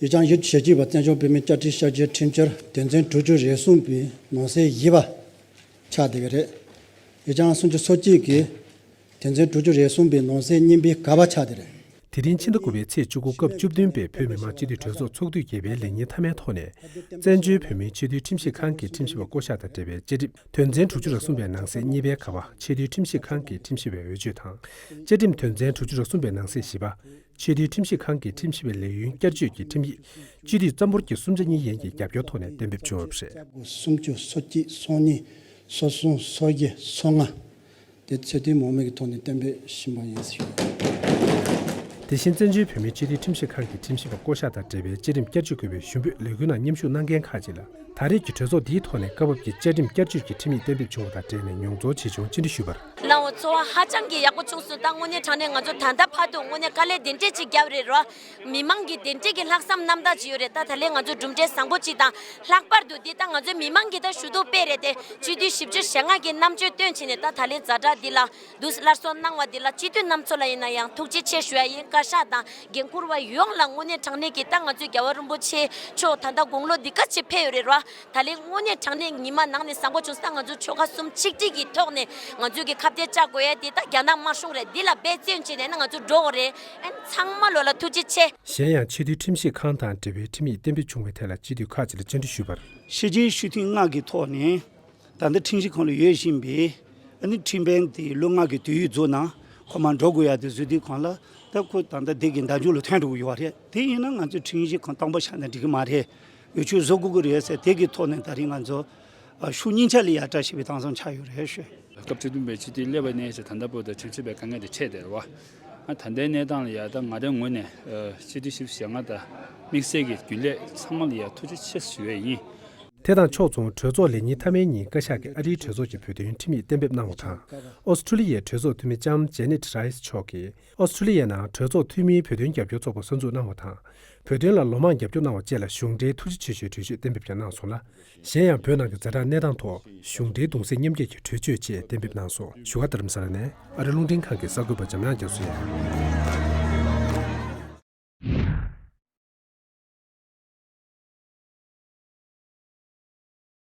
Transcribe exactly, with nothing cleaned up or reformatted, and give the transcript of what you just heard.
ཡུལ་ལྗོངས་ཡུལ་གྱར་གྱི་བ་བཙན་བྱོལ་བོད་མིའི་བཅའ་ཁྲིམས་ཤར་བསྐྱོད་ཁྲིམས་འཆར་དོན་ཚན་དྲུག་ཅུ་རེ་གསུམ་པའི་ནང་གསེས་བཞི་པ་ཆགས་བསྡད་ཀྱི་རེད། ཡུལ་ལྗོངས་སུམ་ཅུ་སོ་གཅིག་གི་དོན་ཚན་དྲུག་ཅུ་རེ་གསུམ་པའི་ནང་གསེས་གཉིས་པའི་ག་པ་ཆགས་བསྡད་རེད། དེ་རིང་ཕྱི་ཟླ་དགུ་པའི་ཚེས་བཅུ་དགུ་སྐབས་བཅུ་བདུན་པའི་བོད་མི་མང་སྤྱི་འཐུས་གྲོས་ཚོགས་ཚོགས་དུས་བརྒྱད་པའི་ལས་ཉིན་མཐའ་མའི་ཐོག་ནས། བཙན་བྱོལ་བོད་མིའི་ཆེས་མཐོའི་ཁྲིམས་ཞིབ་ཁང་གི་ཁྲིམས་ཞིབ་པ་བསྐོ་གཞག་དང་འབྲེལ་བའི་བཅའ་ཁྲིམས་དོན་ཚན་དྲུག་ཅུ་རེ་གསུམ་པའི་ནང་གསེས་གཉིས་པའི་ག་པ་ཆེས་མཐོའི་ཁྲིམས་ཞིབ་ཁང་གི་ཁྲིམས་ཞིབ་པའི་འོས་ཆོས་དང་། བཅའ་ཁྲིམས་དོན་ཚན་དྲུག་ཅུ་རེ་གསུམ་པའི་ནང་གསེས་བཞི་པ། ཆེས་མཐོའི་ཁྲིམས་ཞིབ་ཁང་གི་ཁྲིམས་ཞིབ་པའི་ལས་ཡུན་བསྐྱར་བཅོས་ཀྱི་ཁྲིམས་ཡིག་སྤྱི་འཐུས་རྩ་འབོར་གྱི་གསུམ་ཆ་གཉིས་ཡན་གྱི་རྒྱབ་སྐྱོར་ཐོག་ནས་གཏན་འབེབས་བྱུང་ཡོད་པ་རེད། སུམ་ཅུ་སོ་གཅིག་སོ་གཉིས་སོ་གསུམ་སོ་བཞི་སོ་ལྔ་དེ་ཚད་ལྡན་མང་མོས་ཀྱི་ཐོག་ནས་གཏན་འབེབས་ཕྱིན་པ་ཡིན་ཞུ། དེ་བཞིན་བཙན་བྱོལ་བོད་མིའི་སྤྱི་འཐུས་ཁྲིམས་ཞིབ་ཁང་གི་ཁྲིམས་ཞིབ་པ་བསྐོ་གཞག་དང་འབྲེལ་བའི་བཅའ་ཁྲིམས་བསྐྱར་བཅོས་དགོས་པའི་ཞུ་འབོད་ལས་འགུལ་ནང་མཉམ་ཞུགས་གནང་མཁན་ཁག་ཅིག་ལ། ད་རེས་ཀྱི་གྲོས་ཚོགས་འདིའི་ཐོག་ནས་སྐབས་བབ་ཀྱི་བཅའ་ཁྲིམས་བསྐྱར་བཅོས་ཀྱི་ཁྲིམས་ཡིག་གཏན་འབེབས་བྱུང་བ་དང་འབྲེལ་ནས་མྱོང་ཚོར་ཇི་བྱུང་སྤྱན་འབྲི་ཞུས་པར། ལའོ་ཚོར་བ་ཧ་ཅང་གི་ཡག་པོ་བྱུང་སོང་། ད་དངོས་གནས་དྲང་གནས་ང་ཚོ་ད་ལྟ་བར་དུ་དངོས་གནས་དཀའ་ལས་དེ་འདྲས་ཅིག་བརྒྱབ་རེད་རོ། མི་མང་གི་དེ་འདྲས་ཀྱི་ལྷག་བསམ་རྣམ་དག་ཅིག་ཡོད་རེད། ད་ད་ལན་ང་ཚོ་གྲུབ་འབྲས་བཟང་པོ་ཅིག་དང་། ལྷག་པར་དུ་འདི་ད་ང་ཚོའི་མི་མང་གི་ད་ཞུ་གཏུག་སྤེལ་རེད་དེ། སྤྱི་འཐུས་བཞི་བཅུ་ཞེ་ལྔ་གི་རྣམ་དཔྱོད་བཏོན་བྱས་ནས་ད་ད་ལན་ཛ་དྲག་འདི་ལ་འདུག་སླར་གསོ་གནང་བ་འདི་ལ་སྤྱི་འཐུས་རྣམ་ཚོ་ལ་ཡིན་ན་ཡང་ཐུགས་རྗེ་ཆེ་ཞུ་ཡ་ཡིན། བཀའ་ཤག་དང་འགན་འཁུར་བ་ཡོངས་ལ་དངོས་གནས་དྲང་གནས་ཀྱི་ད་ང་ཚོའི་རྒྱལ་བ་རིན་པོ་ཆེ་མཆོག་ད་ལྟ་དགུང་ལོ་འདི་ག་ཅིག་ཕེབས་ཡོད་རེད་རོ། ད་ལན་དངོས་གནས་དྲང་གནས་ཉི་མ་ནང་ནས་བཟང་པོ་བྱུང་སོང་། ད་ང་ཚོ་ཆོལ་ཁ་གསུམ་ཆིག་སྒྲིལ་གྱི་ཐོག་ནས་ང་ཚོས་ཀྱི་ཁ་གཏད་བཅག་དགོས་ཡ་དེ་ད་རྒྱ་ནག་དམར་གཞུང་རེད། འདི་ལ་འབད་བརྩོན་བྱས་ནས་ན་ང་ཚོ་འགྲོ་དགོས་རེད། ཨན་ཚང་མ་ལོ་ལ་ཐུགས་རྗེ་ཆེ། གཞན་ཡང་ཆེས་མཐོའི་ཁྲིམས་ཞིབ་ཁང་དང་འབྲེལ་བའི་ཁྲིམས་ཡིག་གཏན་འབེབས་བྱུང་བའི་ཐད་ལ་སྤྱི་འཐུས་ཁག་ཅིག་ལ་བཅར་འདྲི་ཞུས་པར། ཕྱི་རྒྱལ་སྤྱི་འཐུས་ལྔ་གི་ཐོག་ནས་ད་ལྟ་ཁྲིམས་ཞིབ་ཁང་ལ་ཡོད་བཞིན་པའི་ཨ་ནི་ཁྲིམས་དཔོན་དེ་ལོ་ལྔ་གི་དུས་ཡུན་རྫོགས་ན་ཁོ་མར་འགྲོ་དགོས་ཡ་དེ་བཟོས་དུས་གང་ལ། ད་ཁོ་ད་ལྟ་དེ་གི་འདས་མཇུག་ལ་ཐོན་འགྲོ་གི་ཡོད་རེད། དེ་ཡིན་ན་ང་ཚོས་ཁྲིམས་ཞིབ་ཁང་དང་པོ་ཆགས་ན་འགྲིག་གི་མ་རེད། འོས་ཆོས་བཟོ་དགོས་ཀྱི་རེད་ཟེར། དེ་གི་ཐོག་ནས་ད་རིང་ང་ཚོ་ཨ་ཤུགས་སྙིང་ཆ་ལ་ཡ་བཀྲ་ཤིས་པའི་མཐའ་མཚམས་ཆགས་ཡོད་རེད་ཞུ། སྐབས་བཅུ་བདུན་པའི་སྤྱི་འཐུས་སླེབས་པ་ནས་བྱས་ད་ལྟ་བར་དུ་ཁྲིམས་ཞིབ་པའི་དཀའ་ངལ་དེ་འཕྲད་བསྡད་རེད་བ། ཨ་ད་ལྟའི་གནས་སྟངས་ལ་ཡ་ད་ང་རའི་ངོས་ནས་ཨ་སྤྱི་འཐུས་བཞི་བཅུ་ཞེ་ལྔ་དང་དམིགས་བསལ་གྱི་རྒྱུན་ལས་ཚང་མ་ལ་ཡ་ཐུགས་རྗེ་ཆེ་ཞུ་ཡས་ཡིན། དེ་དང་ཕྱོགས་མཚུངས་གྲོས་ཚོགས་ལས་ཉིན་མཐའ་མའི་ཉིན་བཀའ་ཤག་གིས་ཨ་རིའི་གྲོས་ཚོགས་ཀྱི་བོད་དོན་ཁྲིམས་ཡིག་གཏན་འབེབས་གནང་བ་དང་། ཨོ་སི་ཁྲུ་ལི་ཡའི་གྲོས་ཚོགས་འཐུས་མི་ལྕམ་ཇེ་ནེ་ཊི་རའི་སི་མཆོག་གིས་ཨོ་སི་ཁྲུ་ལི་ཡའི་ནང་གྲོས་ཚོགས་འཐུས་མིའི་བོད་དོན་རྒྱབ་སྐྱོར་ཚོགས་པ་གསར་འཛུགས་གནང་བ་དང་། བོད་དོན་ལ་ལོ་མང་རྒྱབ་སྐྱོར་གནང་བ་བཅས་ལ་གཞུང་འབྲེལ་ཐུགས་རྗེ་ཆེ་ཞུའི་གྲོས་ཆོད་གཏན་འབེབས་ཀྱང་གནང་སོང་ལ། གཞན་ཡང་བོད་ནང་གི་ཛ་དྲག་གནས་སྟངས་ཐོག་གཞུང་འབྲེལ་གདུང་སེམས་མཉམ་སྐྱེད་ཀྱི་གྲོས་ཆོད་བཅས་གཏན་འབེབས་གནང་སོང་། བཞུགས་སྒར་རྡ་རམ་ས་ལ་ནས་ཨ་རི་རླུང་འཕྲིན་ཁང་གི་གསར་འགོད་པ་འཇམ་དབྱངས་རྒྱ་མཚོ་ཡིན།